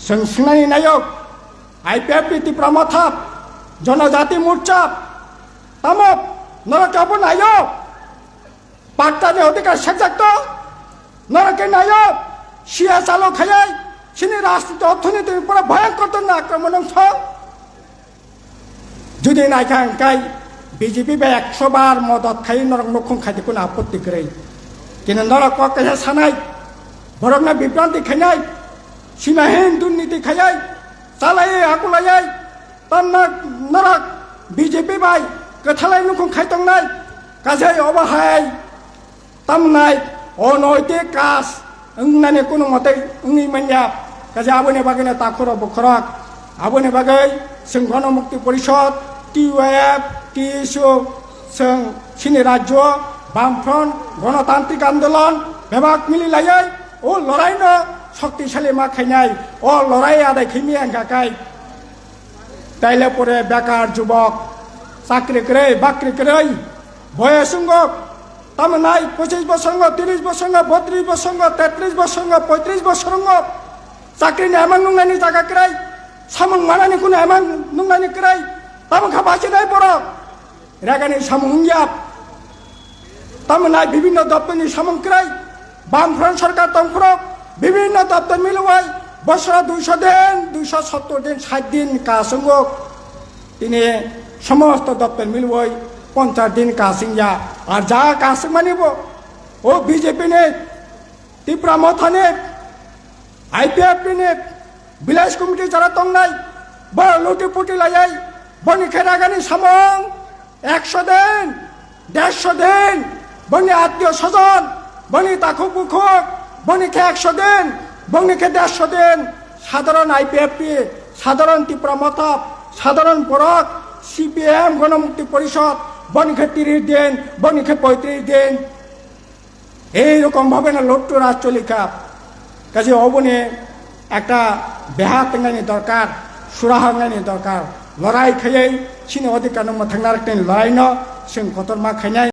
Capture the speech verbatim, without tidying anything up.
Chwng swngnani naio, I P F T Tipra Motha, Jonojati Morcha, tamo norok abo naio, paktani odhikar sekjak to, norok khe naio, siya chalo khayai, chini rajniti orthonoiti pura bhayankor to akraman wng thok. Jodi naikha hwnkhe B J P bai ekso bar modot khai norok nukhung khai di, kuno apotti kwrwi. Kintu norok kok kaisa sanai, borokno bibranti khainai, simahin durniti khaiwi, chalaiwi akulaiwi, tamna norok B J P bai kwthalai nukhung khai tongnai, kajai obo hai. Tamnai onoitik kaj wngnani kunu mote wngwi manya. Kaisa aboni bagwino takhurok bukhurok, aboni bagwi chwng Gono Mukti Porishod, T Y F, T S U, chwng chini rajyo Bamfront Gonotantrik Andolon bebak mili laiwi o loraino shoktisali ma khainai, o lorai adai khimi wngkha kai. Taile pore bekar jubok, chakri kwrwi, bakri kwrwi, boyos wngok, tamo nai pochis bosor wngok, tris bosor wngok, botris bosor wngok, tetris bosor wngok, poitris bosor wngok, chakri ni emang nungnani jaga kwrwi, samung manani kunu emang nungnani kwrwi, tamo kha bachinai borok. Ragani samung wngya. Tamni nai bibhinno doptorni samung kwrwi, Bamfront sorkar tongphuru bibhinno doptor milwi bosoro duiso din, duiso sottor din, sait din kaj wngo. Tini somosto doptor milwi ponchas din kaj wngya. Ar ja kaj wngmani bo o B J P ni, Tipra Mothani, I P F T ni village committee jara tongnai, bo luti puti layai, boni khe ragani samung ekso din, dersho din, boni attiyo sojon, boni takhuk bukhuk, boni khe ekso din, boni khe dersho din, sadharon I P F T, sadharon Tipra Motha, sadharon borok, C P M, Gono Mukti Porishod, boni khe tris din, boni khe poitris din. Ei rokom bhabe na lotto raj cholikha. Kaje oboni ekta beha tengnani dorkar, suraha wngnani dorkar. Lorai khayai chini odhikar no mwthangna rwknani lorai no chwng kotorma khainai.